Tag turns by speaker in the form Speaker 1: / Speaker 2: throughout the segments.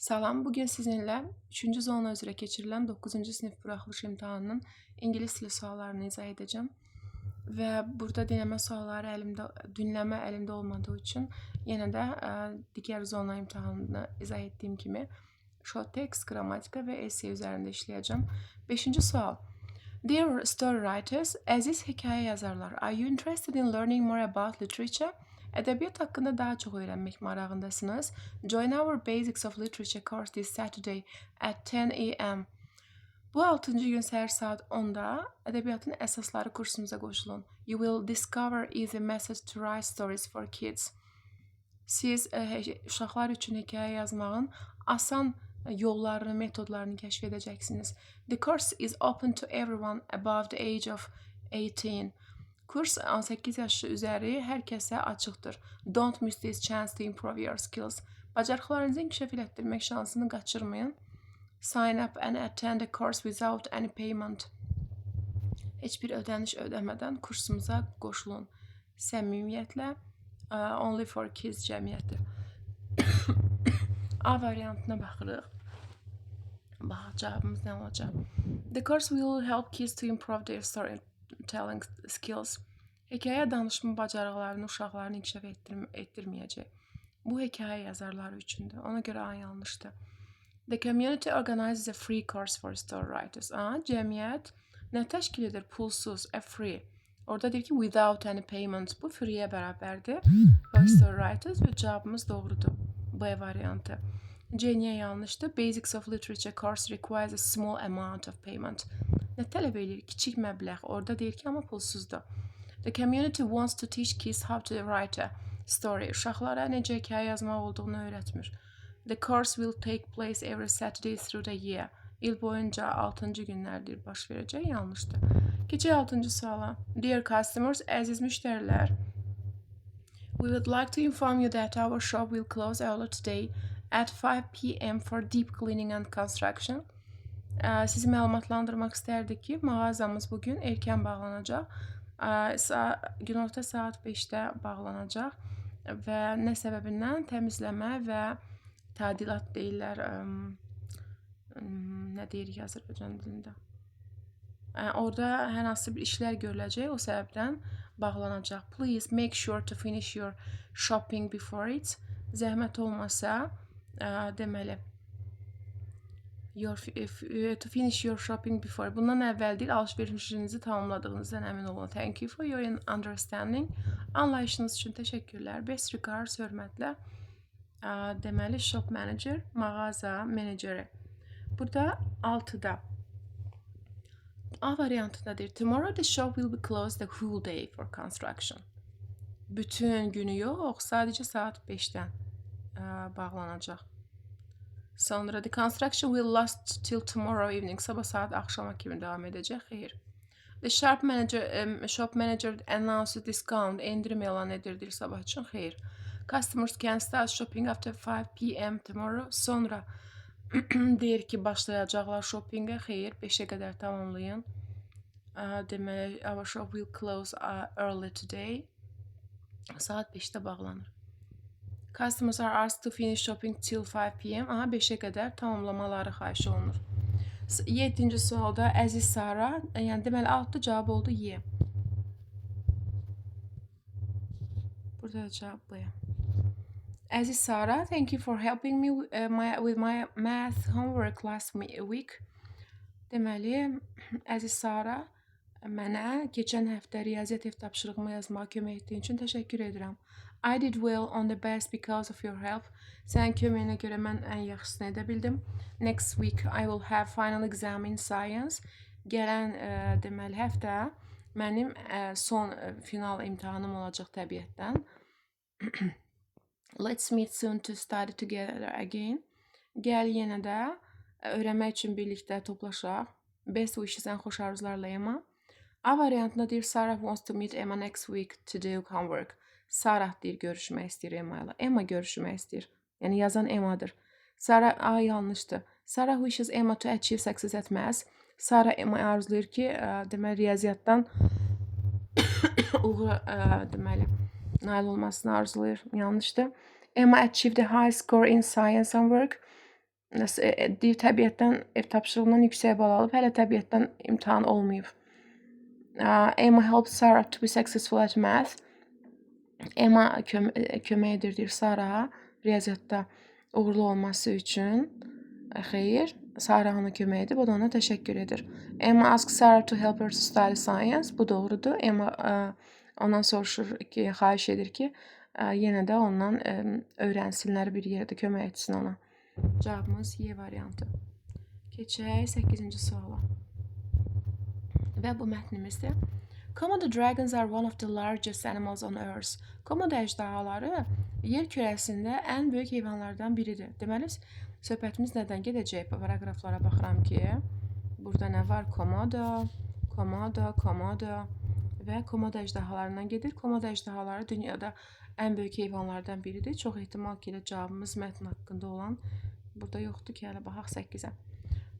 Speaker 1: Salam, bugün sizinlə 3-cü zona üzrə keçirilən 9-cu sinif buraxılış imtahanının ingilis dili suallarını izah edəcəm. Və burada dinləmə sualları əlimdə, dinləmə əlimdə olmadığı üçün yenə də digər zona imtahanını izah etdiyim kimi short text, qrammatika və essay üzərində işləyəcəm. 5-ci sual. Dear story writers, əziz hekayə yazarlar, are you interested in learning more about literature? Ədəbiyyat haqqında daha çox öyrənmək marağındasınız? Join our Basics of Literature course this Saturday at 10 a.m. Bu 6-cı gün səhər saat 10-da ədəbiyyatın əsasları kursumuza qoşulun. You will discover easy methods to write stories for kids. Siz uşaqlar üçün hekayə yazmağın asan yollarını, metodlarını kəşf edəcəksiniz. The course is open to everyone above the age of 18. Kurs 18 yaş üzəri hər kəsə açıqdır. Don't miss this chance to improve your skills. Bacarıqlarınızı inkişaf elətdirmək şansını qaçırmayın. Sign up and attend the course without any payment. Heç bir ödəniş ödəmədən kursumuza qoşulun. Səmimiyyətlə Only for Kids cəmiyyəti. A variantına baxırıq. Baxaq cavabımız nə olacaq. The course will help kids to improve their storytelling skills. Hekayə danışma bacarıqlarını uşaqların inkişaf etdirməyəcək. Bu hekayə yazarları üçündür. Ona görə A yanlışdır. The community organizes a free course for story writers. A, cəmiyyət nə təşkil edir? Pulsuz, a free. Orada deyir ki, without any payment. Bu free-yə bərabərdir. For story writers və cavabımız doğrudur. B variantı. C niyə yanlışdır? Basics of Literature course requires a small amount of payment. Nə tələb eləyir? Kiçik məbləğ. Orada deyir ki, amma pulsuzdur. The community wants to teach kids how to write a story. Uşaqlara necə hekayə yazmaq olduğunu öyrətmir. The course will take place every Saturday through the year. İl boyunca 6-cı günlərdir baş verəcək. Yanlışdır. Keçək 6-cı suala. Dear customers, əziz müştərilər, we would like to inform you that our shop will close early today at 5 p.m. for deep cleaning and construction. Sizi məlumatlandırmaq istərdik ki, mağazamız bugün erkən bağlanacaq. Günorta saat 5-də bağlanacaq və nə səbəbindən? Təmizləmə və tadilat deyirlər. Nə deyirik Azərbaycan dilində? Orada hər hansı bir işlər görüləcək, o səbəbdən bağlanacaq. Please make sure to finish your shopping before it. Zəhmət olmasa, deməli, your if, to finish your shopping before. Bundan əvvəl deyil, alış-verişinizi tamamladığınızdan əmin olun. Thank you for your understanding. Anlayışınız üçün təşəkkürlər. Best regards, hörmətlə. Deməli, shop manager, mağaza meneceri. Burada 6-da A variantında deyir, tomorrow the shop will be closed the whole day for construction. Bütün günü yox, sadəcə saat 5-dən bağlanacaq. Sonra the construction will last till tomorrow evening. Sabah saat axşama kimi davam edəcək. Xeyr. The shop manager announced discount. Endirim elan edir deyir sabah üçün. Xeyr. Customers can start shopping after 5 p.m. tomorrow. Sonra deyir ki, başlayacaqlar shoppingə. Xeyr, 5-ə qədər tamamlayın. Deməli, our shop will close early today. Saat 5-də bağlanır. Customers are asked to finish shopping till 5 p.m. Aha, 5-ə qədər tamamlamaları xahiş olunur. 7-ci sualda əziz Sara, yəni deməli 6 cavab oldu Y. Burada da cavab B. Əziz Sara, thank you for helping me with my math homework last week. Deməli, əziz Sara, mənə keçən həftə riyaziyyat ev tapşırığımı yazmağa kömək etdiyin üçün təşəkkür edirəm. I did well on the best because of your help. Sənin köməyinə görə mən ən yaxşısını edə bildim. Next week I will have final exam in science. Gələn deməli həftə mənim son final imtahanım olacaq təbiətdən. Let's meet soon to study together again. Gəl yenə də öyrənmək üçün birlikdə toplaşaq. Best wishes, ən xoş arzularla Emma. A variantında deyir Sarah wants to meet Emma next week to do homework. Sarah deyir görüşmək istəyir Emma ilə. Emma görüşmək istəyir. Yəni yazan Emmadır. Sarah A yanlışdır. Sarah wishes Emma to achieve success at maths. Sarah Emma arzulayır ki, deməli riyaziyyatdan uğura deməli nail olmasını arzulayır. Yanlışdır. Emma achieved a high score in science homework. Deyir, təbiətdən ev tapşırığından yüksək bal alıb, hələ təbiətdən imtahan olmayıb. Emma helped Sarah to be successful at math. Emma kömək edir, deyir, Saraha riyaziyyatda uğurlu olması üçün. Xeyr, Sara ona kömək edib, o da ona təşəkkür edir. Emma asked Sarah to help her to study science. Bu doğrudur. Emma ondan soruşur ki, xahiş edir ki, yenə də ondan öyrənsinlər bir yerdə, kömək etsin ona. Cavabımız Y variantı. Keçək 8-ci suala. Və bu mətnimizdir. Komodo dragons are one of the largest animals on earth. Komodo əjdahaları yer kürəsində ən böyük heyvanlardan biridir. Deməli, söhbətimiz nədən gedəcək? Paraqraflara baxıram ki, burada nə var? Komodo, komodo, komodo və komodo əjdahalarından gedir. Komodo əjdahaları dünyada ən böyük heyvanlardan biridir. Çox ehtimal ki, elə cavabımız mətn haqqında olan burada yoxdur ki, hələ baxaq 8-ə.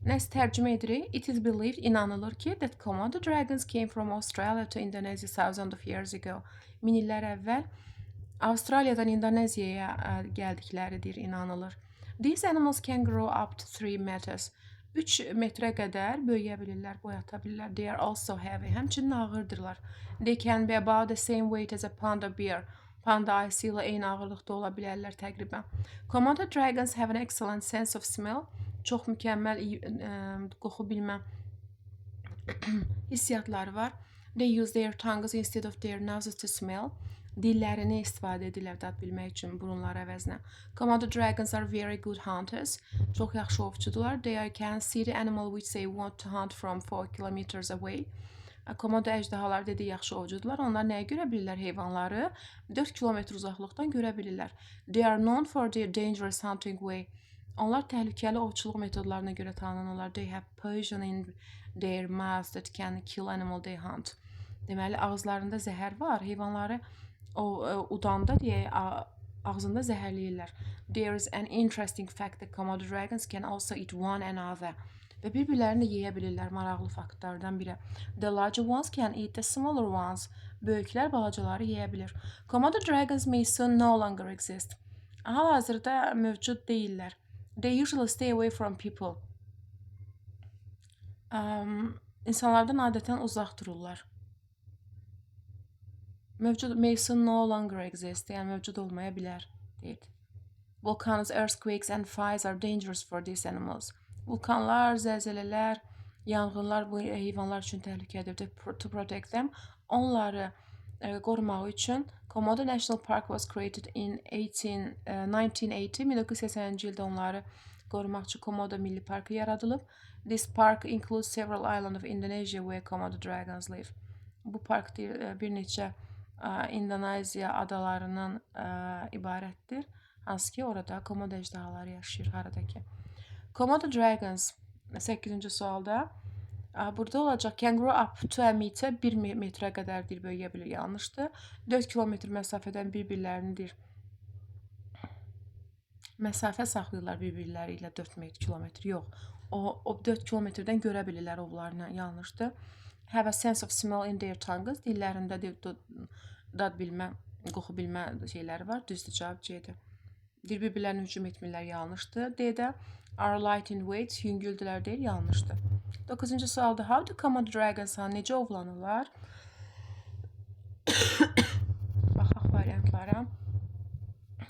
Speaker 1: Nəsə tərcümə edirik. It is believed, inanılır ki, that Komodo dragons came from Australia to Indonesia thousands of years ago. Min illər əvvəl Avstraliyadan İndoneziyaya gəldikləridir, inanılır. These animals can grow up to 3 meters. 3 metrə qədər böyüyə bilirlər, boy ata bilirlər. They are also heavy. Həmçinin ağırdırlar. They can be about the same weight as a panda bear. Panda ayısı ilə eyni ağırlıqda ola bilərlər təqribən. Komodo dragons have an excellent sense of smell. Çox mükəmməl qoxu bilmə hissiyatları var. They use their tongues instead of their noses to smell. Dillərini istifadə edirlər dad bilmək üçün burunları əvəzinə. Komodo dragons are very good hunters. Çox yaxşı ovçudurlar. They can see the animal which they want to hunt from 4 kilometers away. Komodo əjdahaları dediyi yaxşı ovcudurlar. Onlar nəyə görə bilirlər heyvanları? 4 kilometr uzaqlıqdan görə bilirlər. They are known for their dangerous hunting way. Onlar təhlükəli ovçuluq metodlarına görə tanınırlar. They have poison in their mouths that can kill animal they hunt. Deməli, ağızlarında zəhər var. Heyvanları o udanda deyə ağzında zəhərləyirlər. There is an interesting fact that Komodo dragons can also eat one another. Və bir-birlərini də yeyə bilirlər, maraqlı faktlardan biri. The larger ones can eat the smaller ones. Böyüklər balacaları yeyə bilir. Komodo dragons may soon no longer exist. Hal-hazırda mövcud deyillər. They usually stay away from people. İnsanlardan adətən uzaq dururlar. Mövcud may soon no longer exist, yəni mövcud olmaya bilər, deyir. Volcanoes, earthquakes and fires are dangerous for these animals. Vulkanlar, zəlzələlər, yanğınlar bu heyvanlar üçün təhlükədir. To protect them, onları qorumaq üçün Komodo National Park was created in 1980, 1980-ci ildə onları qorumaq üçün Komodo Milli Parkı yaradılıb. This park includes several islands of Indonesia where Komodo dragons live. Bu park deyir, bir neçə İndoneziya adalarından ibarətdir. Hansı ki, orada Komodo əjdahaları yaşayır, haradakı. Komodo dragons 8-ci sualda. Burada olacaq can grow up to a meter, 1 metrə qədər deyir, böyüyə bilir, yanlışdır. 4 kilometr məsafədən bir-birlərini deyir, məsafə saxlayırlar bir-birləri ilə 4 kilometr. Yox, o 4 kilometrdən görə bilirlər ovlarını, yanlışdır. Have a sense of smell in their tongues. Dillərində deyir, dad bilmə, qoxu bilmə şeyləri var. Düzdür, cavab C-dir. Deyir, bir-birlərinə hücum etmirlər, yanlışdır. D-də are light in weight, yüngüldülər deyir, yanlışdır. 9-cu sualda how do Komodo dragons necə ovlanırlar? Baxaq variantlara.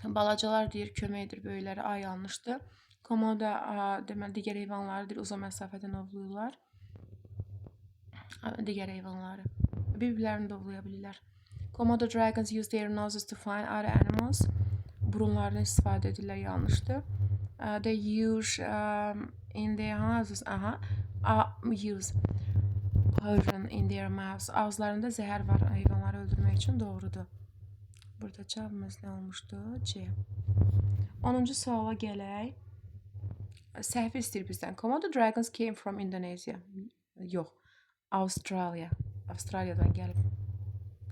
Speaker 1: Balacalar deyir, kömək edir böyüklərə. A yanlışdır. Komodo deməli digər heyvanları deyir, uzaq məsafədən ovlayırlar. Digər heyvanları. Bir-birlərini də ovlaya bilirlər. Komodo dragons use their noses to find other animals. Burunlarını istifadə edirlər, yanlışdır. They use in their houses, aha, use poison in their mouths. Ağızlarında zəhər var heyvanları öldürmək üçün, doğrudur. Burada cavabımız nə olmuşdu? C. 10-cu suala gələk. Səhvi istəyir bizdən. Komodo dragons came from Indonesia. Yox, Avstraliya. Avstraliyadan gəlib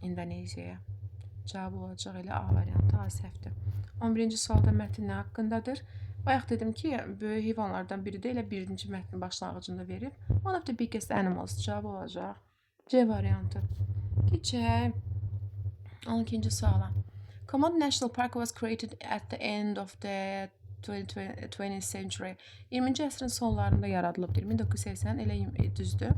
Speaker 1: İndoneziyaya. Cavab olacaq elə A variantı, A səhvdir. 11-ci sualda mətn nə haqqındadır? Bayaq dedim ki, böyük heyvanlardan biri də elə birinci mətnin başlanğıcında verib. One of the biggest animals cavab olacaq. C variantı. Keçək 12-ci suala. Komodo National Park was created at the end of the 20th century. 20-ci əsrin sonlarında yaradılıbdır. 1980 elə düzdür.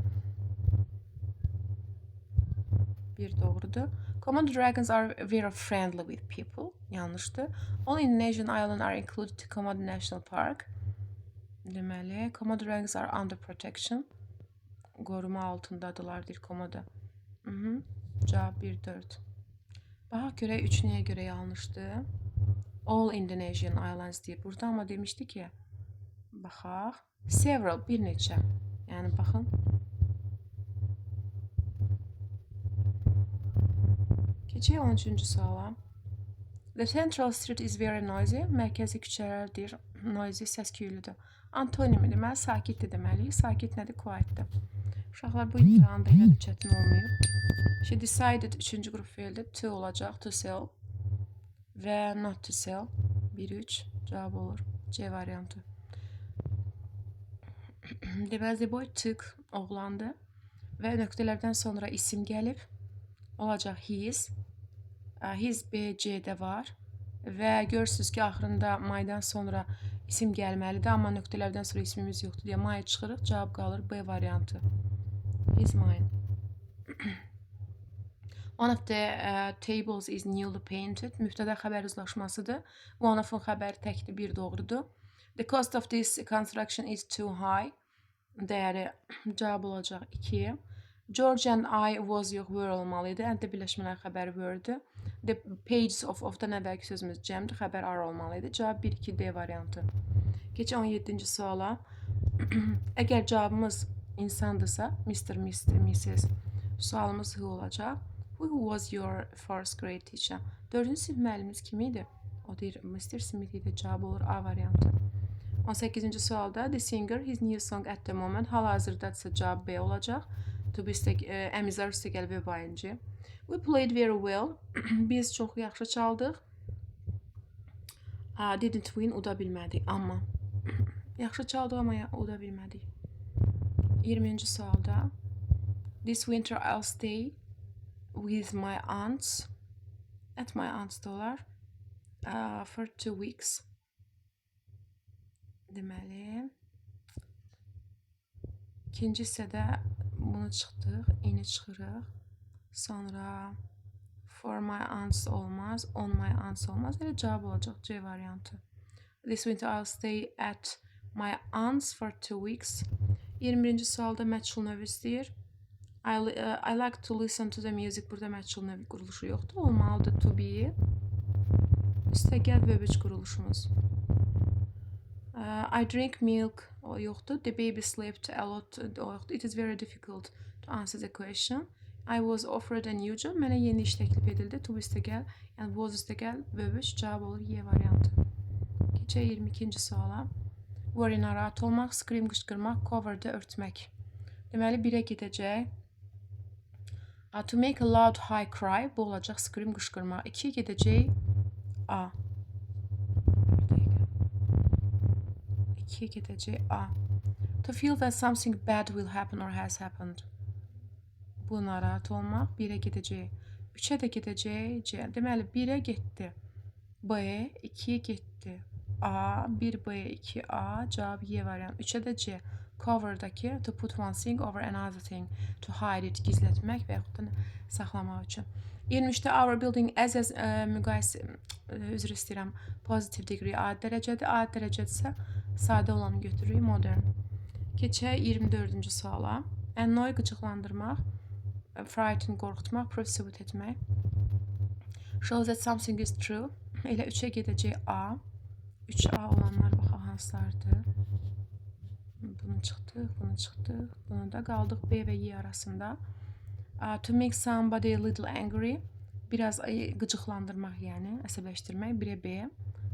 Speaker 1: Bir doğrudur. Komodo dragons are very friendly with people. Yanlışdır. All Indonesian islands are included to Komodo National Park. Deməli, Komodo dragons are under protection. Qoruma altındadılar deyir Komodo. Cavab 1-4. Baxaq görək 3 nəyə görə yanlışdır. All Indonesian islands deyir burada, amma demişdi ki, baxaq. Several, bir neçə. Yəni baxın. Keçək 13-cü suala. The central street is very noisy. Mərkəzi küçələr deyir, noisy, səs-küylüdür. Antonimi deməli, sakitdir deməliyik. Sakit nədir? Quietdir. Uşaqlar, bu imtahanda elə də çətin olmayıb. She decided 3-cü qrup feildir. To olacaq, to sell və not to sell. 1-3 cavab olur. C variantı. Deməli, the boy took oğlandı və nöqtələrdən sonra isim gəlib. Olacaq his. His B, C-də var. Və görürsünüz ki, axırında my-dan sonra isim gəlməlidir, amma nöqtələrdən sonra ismimiz yoxdur deyə my çıxırıq. Cavab qalır B variantı. His mine. One of the tables is newly painted. Mübtəda xəbər uzlaşmasıdır. One of-un xəbəri təkdir, bir doğrudur. The cost of this construction is too high. Dəyəri cavab olacaq 2. George and I was yox, were olmalı idi. And də birləşmələr xəbəri were-dür. The pages of-dan əvvəlki sözümüz cəmdir, xəbər are olmalı idi. Cavab 1-2 D variantı. Keçək 17-ci suala. Əgər cavabımız insandırsa, Mr, Miss, Mrs. Sualımız who olacaq. Who was your first grade teacher? 4-cü sinif müəlliminiz kim idi? O deyir, Mr. Smith idi. Cavab olur A variantı. 18-ci sualda the singer his new song at the moment. Hal-hazırdadırsa cavab B olacaq. To be əmizar üstəgəl verb ing. We played very well. Biz çox yaxşı çaldıq. Didn't win, uda bilmədik amma. Yaxşı çaldıq, amma uda bilmədik. 20-ci sualda this winter I'll stay with my aunts. At my aunts da olar. For 2 weeks. Deməli, ikinci hissədə bunu çıxdıq, ini çıxırıq. Sonra for my aunts olmaz, on my aunts olmaz. Elə cavab olacaq C variantı. This winter I'll stay at my aunts for 2 weeks. 21-ci sualda məchul növ istəyir. I like to listen to the music. Burada məchul növ quruluşu yoxdur. Olmalıdır to be. Üstəgəl verb 3 quruluşumuz. I drink milk. O yoxdur. The baby slept a lot. O yoxdur. It is very difficult to answer the question. I was offered a new job. Mənə yeni iş təklif edildi. To üstəgəl, yəni was üstəgəl verb 3 cavab olur Y variantı. Keçək 22-ci suala. Worry narahat olmaq, scream qışqırmaq, cover-da örtmək. Deməli 1-ə gedəcək. To make a loud high cry bu olacaq scream qışqırmaq. 2-yə gedəcək A. Bir dəqiqə. 2-yə gedəcək A. To feel that something bad will happen or has happened. Bu narahat olmaq. 1-ə gedəcək. 3-ə də gedəcək C. Deməli 1-ə getdi. B, 2-yə getdi. A, 1B, 2A, cavab Y variantı. 3-ə də C. Cover'dakı to put one thing over another thing, to hide it, gizlətmək və yaxud da saxlamaq üçün. 23-də our building as müqayisə, üzr istəyirəm, positive degree A dərəcədir. A dərəcədirsə sadə olanı götürürük, modern. Keçək 24-cü suala. Annoy qıcıqlandırmaq, frighten qorxutmaq, proof sübut etmək. Shows that something is true. Elə 3-ə gedəcək A. 3A olanlar baxaq hansılardır. Bunu çıxdıq, bunu çıxdıq. Bunu da qaldıq B və Y arasında. To make somebody a little angry. Biraz qıcıqlandırmaq, yəni əsəbləşdirmək. 1-ə B.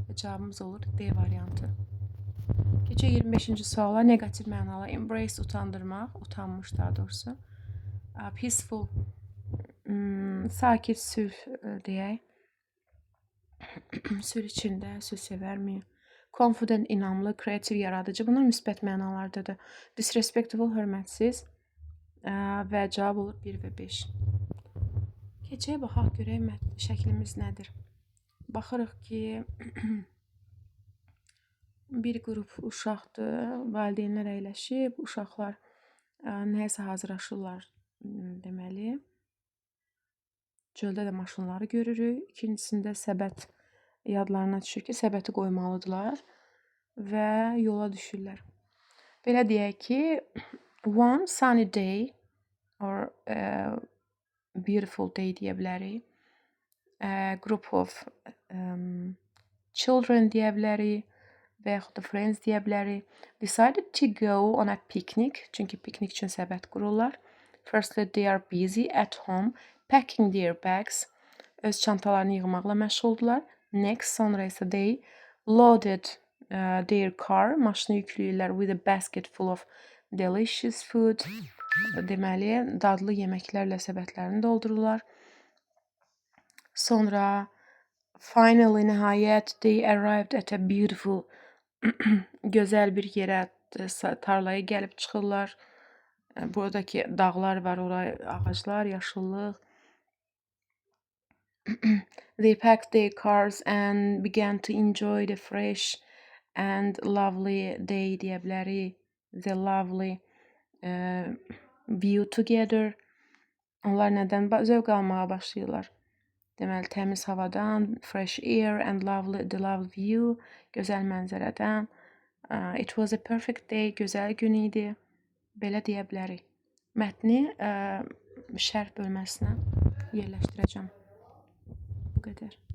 Speaker 1: Və cavabımız olur D variantı. Keçək 25-ci suala. Neqativ mənalı. Embrace utandırmaq, utanmış daha doğrusu. Peaceful, sakit, sülh deyək. Sülh içində, sülh sevərmi? Confident, inamlı, creative, yaradıcı. Bunlar müsbət mənalardadır. Disrespectful, hörmətsiz və cavab olur 1 və 5. Keçək baxaq görək şəklimiz nədir. Baxırıq ki, Bir qrup uşaqdır, valideynlər əyləşib, uşaqlar nəyəsə hazırlaşırlar deməli. Çöldə də maşınları görürük. İkincisində səbət yadlarına düşür ki, səbəti qoymalıdırlar və yola düşürlər. Belə deyək ki, one sunny day or beautiful day deyə bilərik. A group of children deyə bilərik və yaxud da friends deyə bilərik. Decided to go on a picnic. Çünki piknik üçün səbət qururlar. Firstly, they are busy at home packing their bags. Öz çantalarını yığmaqla məşğuldurlar. Next, sonra isə they loaded their car, maşını yükləyirlər with a basket full of delicious food. Deməli, dadlı yeməklərlə səbətlərini doldururlar. Sonra finally, nəhayət, they arrived at a beautiful gözəl bir yerə, tarlaya gəlib çıxırlar. Buradakı dağlar var, ora ağaclar, yaşıllıq. They packed their cars and began to enjoy the fresh and lovely day deyə bilərik. The lovely view together. Onlar nədən zövq almağa başlayırlar? Deməli, təmiz havadan, fresh air and lovely the lovely view, gözəl mənzərədən. It was a perfect day, gözəl gün idi. Belə deyə bilərik. Mətni şərh bölməsinə yerləşdirəcəm. Bu qədər.